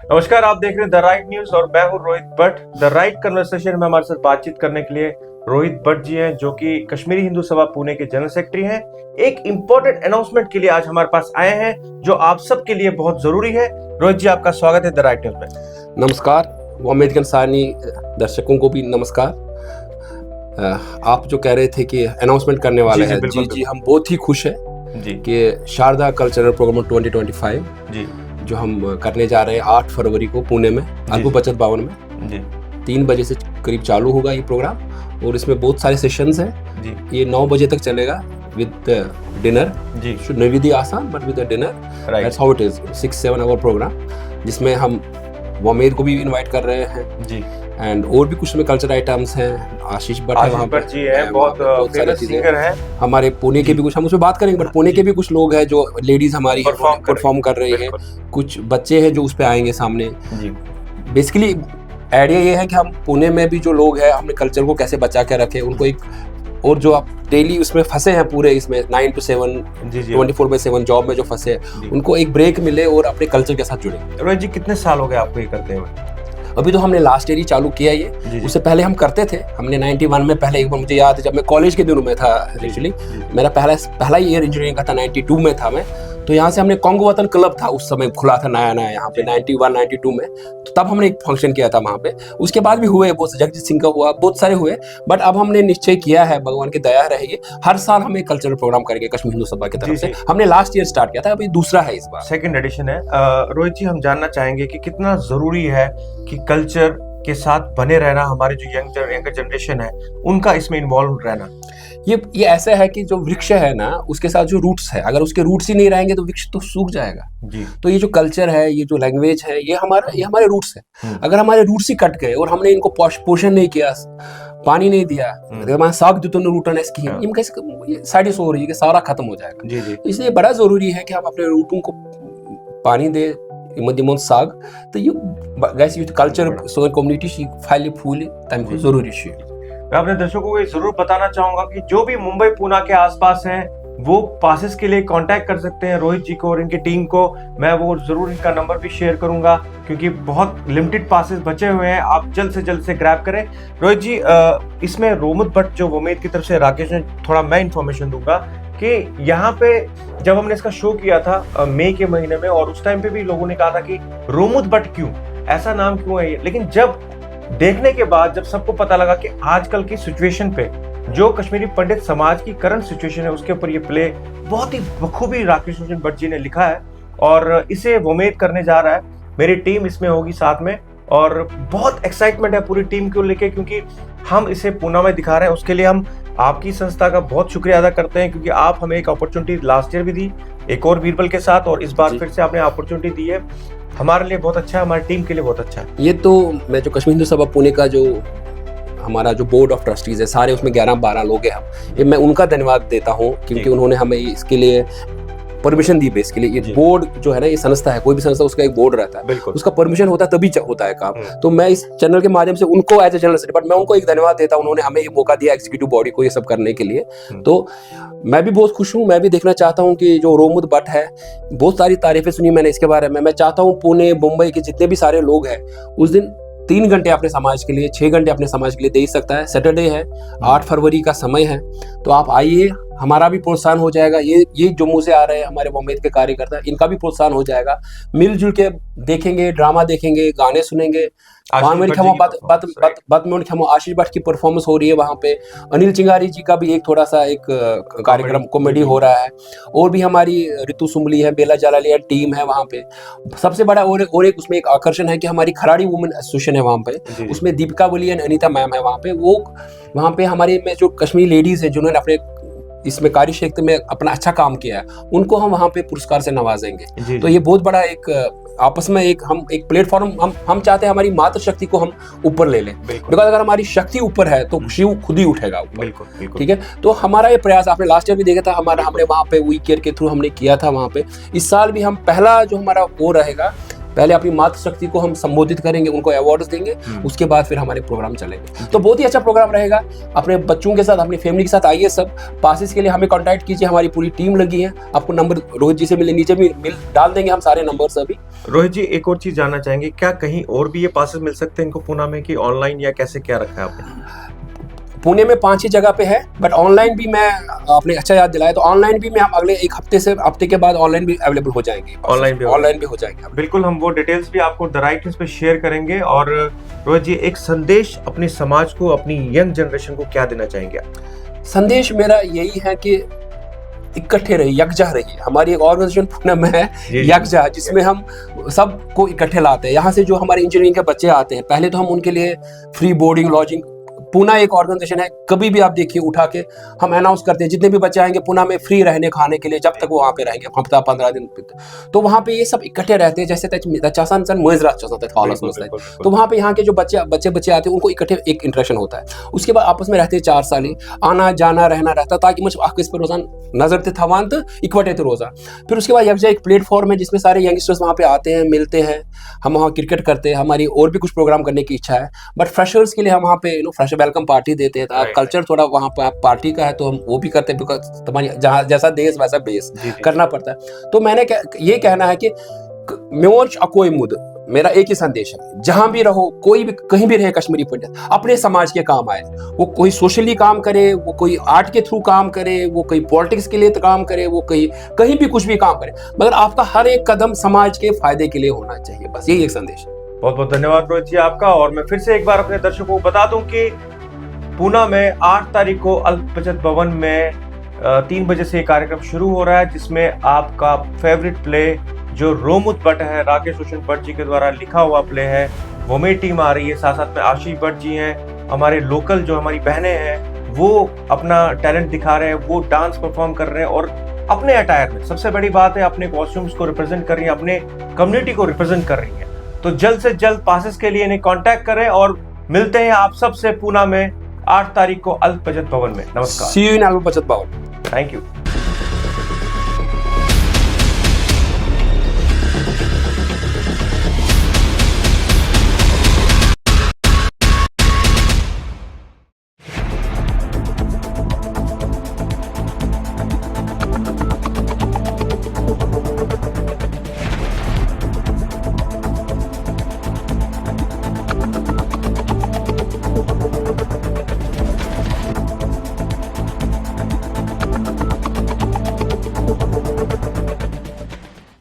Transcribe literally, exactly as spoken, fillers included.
नमस्कार, आप देख रहे हैं द राइट न्यूज और मैं हूं Rohit Bhatt. The right conversation में हमारे साथ बातचीत करने के लिए रोहित भट्ट जी हैं, जो कि कश्मीरी हिंदू सभा पुणे के जनरल सेक्रेटरी हैं। एक इंपॉर्टेंट अनाउंसमेंट के लिए आज हमारे पास आए हैं, जो आप सबके लिए बहुत जरूरी है। रोहित जी, आपका स्वागत है द राइट न्यूज में। नमस्कार, वॉमेद के सारे दर्शकों को भी नमस्कार। अ, आप जो कह रहे थे कि अनाउंसमेंट करने वाले जी, जी, हैं, बिल्कुल, जी जी, हम बहुत ही खुश हैं जी कि Sharada cultural programme twenty twenty five जी जो हम करने जा रहे हैं आठ फरवरी को पुणे में अल्पू बचत भवन में जी तीन बजे से करीब चालू होगा ये प्रोग्राम। और इसमें बहुत सारे सेशंस हैं। जी ये नौ बजे तक चलेगा विद डिनर। जी Should not be the आसान, but with a dinner. Right That's how it is. Six seven hour program, जिसमें हम वॉमेद को भी इनवाइट कर रहे हैं जी एंड और भी कुछ में कल्चर आइटम्स हैं। आशीष भट्ट है आशीष वहाँ पे। भट्ट जी हैं, वहाँ बहुत पे बहुत सारी फेमस चीज़ें सिंगर हैं। हमारे पुणे के भी कुछ, हम उस पर बात करेंगे, बट पुणे के भी कुछ लोग हैं जो लेडीज हमारी Perform कर परफॉर्म कर रही है। बिल्कुल। कुछ बच्चे हैं जो उस पर आएंगे सामने। जी बेसिकली आइडिया ये है कि हम पुणे में भी जो लोग हैं, हमने कल्चर को कैसे बचा के रखें, उनको एक, और जो आप डेली उसमें फंसे हैं पूरे, इसमें नाइन टू सेवन, जी जी twenty four by seven job में जो फंसे हैं, जी। उनको एक ब्रेक मिले और अपने कल्चर के साथ जुड़े। रोहित जी, कितने साल हो गए आपको ये करते हुए? अभी तो हमने लास्ट ईयर ही चालू किया ये। जी जी उससे पहले हम करते थे, हमने नाइंटी वन में पहले एक बार, मुझे याद है जब मैं कॉलेज के दिनों में था, जी, एक्चुअली जी। मेरा पहला पहला ईयर इंजीनियरिंग का था, नाइंटी टू में था मैं। तो यहाँ से हमने कॉन्गो वतन क्लब था उस समय, खुला था नया नया यहाँ पे, जी। नाइंटी वन नाइंटी टू में। तो तब हमने एक फंक्शन किया था वहाँ पे। उसके बाद भी हुए बहुत, जगजीत सिंह का हुआ, बहुत सारे हुए। बट अब हमने निश्चय किया है, भगवान की दया रहेगी, हर साल हम एक कल्चरल प्रोग्राम करेंगे कश्मीर हिंदू सभा की तरफ जी, से। जी। हमने लास्ट ईयर स्टार्ट किया था, अभी दूसरा है इस बार। सेकंड एडिशन है। अ, रोहित जी, हम जानना चाहेंगे कि कितना जरूरी है कि कल्चर के साथ बने रहना हमारे जो यंग यंगर जनरेशन है, उनका इसमें इन्वॉल्व रहना। ये ये ऐसा है कि जो वृक्ष है ना, उसके साथ जो रूट्स है, अगर उसके रूट्स ही नहीं रहेंगे तो वृक्ष तो सूख जाएगा। जी तो ये जो कल्चर है, ये जो लैंग्वेज है, ये हमारा ये हमारे रूट्स है। हम्म। अगर हमारे रूट्स ही कट गए और हमने इनको पोष- पोषण नहीं किया, पानी नहीं दिया, हम्म। अगर हमारे साग जो तुमने रूटन है इसकी, हाँ। ये कैसे, ये सारी सो हो रही है कि सारा खत्म हो जाएगा। जी जी इसलिए बड़ा जरूरी है कि हम अपने रूटों को पानी दे, इमन दिमन साग। तो ये गैस यूथ कल्चर सोन कम्युनिटी शी फाइल फूल तम जी। जरूरी शी। मैं अपने दर्शकों को ये जरूर बताना चाहूंगा कि जो भी मुंबई पूना के आसपास हैं, वो पासेस के लिए कांटेक्ट कर सकते हैं रोहित जी को और इनकी टीम को। मैं वो जरूर इनका नंबर भी शेयर करूंगा, क्योंकि बहुत लिमिटेड पासेस बचे हुए हैं। आप जल्द से जल्द से ग्रैब करें। रोहित जी, अ, इसमें रोमुद भट्ट जो वोमेद की तरफ से, राकेश ने, थोड़ा मैं इन्फॉर्मेशन दूंगा कि यहाँ पे जब हमने इसका शो किया था, अ, मई के महीने में, और उस टाइम पे भी लोगों ने कहा था कि रोमुद भट्ट क्यों, ऐसा नाम क्यों है ये। लेकिन जब देखने के बाद, जब सबको पता लगा कि आजकल की सिचुएशन पे जो कश्मीरी पंडित समाज की करंट सिचुएशन है, उसके ऊपर ये प्ले बहुत ही बखूबी राकेश रोशन भट्ट जी ने लिखा है और इसे वोमेद करने जा रहा है। मेरी टीम इसमें होगी साथ में और बहुत एक्साइटमेंट है पूरी टीम को लेके, क्योंकि हम इसे पूना में दिखा रहे हैं। उसके लिए हम आपकी संस्था का बहुत शुक्रिया अदा करते हैं, क्योंकि आप हमें एक अपॉर्चुनिटी लास्ट ईयर भी दी, एक और बीरबल के साथ, और इस बार जी। फिर से आपने अपॉर्चुनिटी दी है। हमारे लिए बहुत अच्छा है, हमारी टीम के लिए बहुत अच्छा है। ये तो मैं जो कश्मीर हिंदू सभा पुणे का जो हमारा जो बोर्ड ऑफ ट्रस्टीज है, सारे उसमें ग्यारह बारह लोग हैं हम, ये मैं उनका धन्यवाद देता हूँ, क्योंकि जी। उन्होंने हमें इसके लिए परमिशन दी। बेसिकली ये जी। बोर्ड जो है ना, ये संस्था है, कोई भी संस्था, उसका एक बोर्ड रहता है। बिल्कुल। उसका परमिशन होता है तभी च- होता है काम। हम्म। तो मैं इस चैनल के माध्यम से उनको as a general secretary, but मैं उनको एक धन्यवाद देता हूँ, उन्होंने हमें ये मौका दिया एग्जीक्यूटिव बॉडी को ये सब करने के लिए। हम्म। तो मैं भी बहुत खुश हूँ। मैं भी देखना चाहता हूँ कि जो रोमुद भट्ट है, बहुत सारी तारीफें सुनी मैंने इसके बारे में। मैं चाहता हूँ पुणे, मुंबई के जितने भी सारे लोग हैं, उस दिन तीन घंटे अपने समाज के लिए, छः घंटे अपने समाज के लिए दे ही सकता है। सैटरडे है, आठ फरवरी का समय है, तो आप आइए, हमारा भी प्रोत्साहन हो जाएगा। ये ये जम्मू से आ रहे हैं हमारे वोमेद के कार्यकर्ता, इनका भी प्रोत्साहन हो जाएगा। मिलजुल के देखेंगे, ड्रामा देखेंगे, गाने सुनेंगे। आशीष बानवेल भट्ट खेमो जी की बात बात performance, बात बात में खेमो आशीष भट्ट की परफॉर्मेंस हो रही है वहाँ पे। अनिल चिंगारी जी का भी एक थोड़ा सा एक अ, कार्यक्रम कॉमेडी जी। हो रहा है। और भी हमारी ऋतु सुमली है, बेला जालालिया टीम है वहाँ पे। सबसे बड़ा और और एक उसमें एक आकर्षण है कि हमारी खराड़ी वुमेन एसोसिएशन है वहाँ पे, जी, जी। उसमें दीपिका वली एंड अनीता मैम है वहाँ पे। वो वहाँ पे हमारे में जो कश्मीरी लेडीज है, जिन्होंने अपने इसमें कार्य क्षेत्र में अपना अच्छा काम किया है, उनको हम वहाँ पे पुरस्कार से नवाजेंगे। जी, तो जी। ये बहुत बड़ा एक अ, आपस में एक हम एक प्लेटफॉर्म हम हम चाहते हैं हमारी मातृशक्ति को हम ऊपर ले लें। बिल्कुल। बिकॉज अगर हमारी शक्ति ऊपर है तो शिव खुद ही उठेगा ऊपर। बिल्कुल बिल्कुल। ठीक है, तो हमारा ये प्रयास, आपने लास्ट ईयर भी देखा था हमारा, हमने वहाँ पे वी केयर के थ्रू हमने किया था वहाँ पे। इस साल भी हम पहला जो हमारा वो रहेगा, पहले अपनी मातृशक्ति को हम संबोधित करेंगे, उनको अवार्ड्स देंगे, हम्म। उसके बाद फिर हमारे प्रोग्राम चलेंगे। तो बहुत ही अच्छा प्रोग्राम रहेगा। अपने बच्चों के साथ, अपनी फैमिली के साथ आइए सब। पासेस के लिए हमें कॉन्टैक्ट कीजिए, हमारी पूरी टीम लगी है। आपको नंबर रोहित जी से मिले, नीचे भी मिल डाल देंगे हम सारे नंबर्स अभी। रोहित जी, एक और चीज जानना चाहेंगे, क्या कहीं और भी ये पासेस मिल सकते हैं इनको पूना में, कि ऑनलाइन या कैसे, क्या रखा है आपने? पुणे में पांच ही जगह पे है, बट ऑनलाइन भी मैं, आपने अच्छा याद दिलाया, तो ऑनलाइन भी मैं, हम अगले एक हफ्ते से, हफ्ते के बाद ऑनलाइन भी अवेलेबल हो जाएंगे। ऑनलाइन भी हो ऑनलाइन भी हो जाएंगे। बिल्कुल, हम वो डिटेल्स भी आपको द राइट पे शेयर करेंगे। और रोहित जी, एक संदेश अपने समाज को, अपनी यंग जनरेशन को क्या देना चाहेंगे आप? संदेश मेरा यही है कि इकट्ठे रहिए, यकजा रहिए। हमारी एक ऑर्गेनाइजेशन पुणे में है, जी, जी। यकजा, जिसमें हम सबको इकट्ठे लाते हैं। यहाँ से जो हमारे इंजीनियरिंग के बच्चे आते हैं, पहले तो हम उनके लिए फ्री बोर्डिंग, लॉजिंग, पुणे एक ऑर्गेनाइजेशन है, कभी भी आप देखिए उठा के हम अनाउंस करते हैं, जितने भी बच्चे आएंगे पुणे में फ्री रहने खाने के लिए, जब तक वो वहाँ पे रहेंगे, हफ्ता, पंद्रह दिन। तो वहाँ पे ये सब इकट्ठे रहते हैं, जैसे तच तचासान सन मोइजरा चसन तच हालस बिल्कुल, मसला है। बिल्कुल, बिल्कुल। तो वहाँ पे यहाँ के जो बच्चे बच्चे बच्चे आते हैं, उनको इकट्ठे एक इंटरेक्शन होता है। उसके बाद आपस में रहते हैं चार साल ही, आना जाना रहना रहता है, ताकि मुझे आखिर पर रोजान नजर ते थवान तो इकट्ठे थे रोजान। फिर उसके बाद यकजा एक प्लेटफॉर्म है, जिसमें सारे यंगस्टर्स वहाँ पे आते हैं, मिलते हैं, हम वहाँ क्रिकेट करते हैं, हमारी और भी कुछ प्रोग्राम करने की इच्छा है। बट फ्रेशर्स के लिए हम वहाँ पे, you know, fresher welcome party देते हैं। तो आप Right, कल्चर थोड़ा वहाँ पे आप पार्टी का है, तो हम वो भी करते हैं, बिकॉज तुम्हारी जहाँ जैसा देश वैसा बेस जी, जी। करना पड़ता है। तो मैंने क्या, ये कहना है कि म्योर अकोई मुद, मेरा एक ही संदेश है, जहां भी रहो, कोई भी, कहीं भी रहे कश्मीरी पंडित, अपने समाज के काम आए। वो कोई सोशली काम करे, वो कोई आर्ट के थ्रू काम करे, वो कोई पॉलिटिक्स के लिए काम करे, वो कहीं कहीं भी कुछ भी काम करे, मगर आपका हर एक कदम समाज के फायदे के लिए होना चाहिए। बस यही एक संदेश है। बहुत बहुत धन्यवाद रोहित जी आपका। और मैं फिर से एक बार अपने दर्शकों को बता दूं कि पुणे में आठ तारीख को अल्प बचत भवन में अ, तीन बजे से ये कार्यक्रम शुरू हो रहा है, जिसमें आपका फेवरेट प्ले जो रोमुत बट है, राकेश रोशन भट्ट जी के द्वारा लिखा हुआ प्ले है, वो मेरी टीम आ रही है। साथ साथ में आशीष भट्ट जी हैं, हमारे लोकल जो हमारी बहनें हैं, वो अपना टैलेंट दिखा रहे हैं, वो डांस परफॉर्म कर रहे हैं और अपने अटायर में, सबसे बड़ी बात है, अपने कॉस्ट्यूम्स को रिप्रेजेंट कर रही हैं, अपने कम्युनिटी को रिप्रेजेंट कर रही हैं। तो जल्द से जल्द पासेस के लिए इन्हें कॉन्टैक्ट करें और मिलते हैं आप सबसे पुणे में आठ तारीख को अल्प बचत भवन में। नमस्कार। सी यू इन अल्प बचत भवन। Thank you.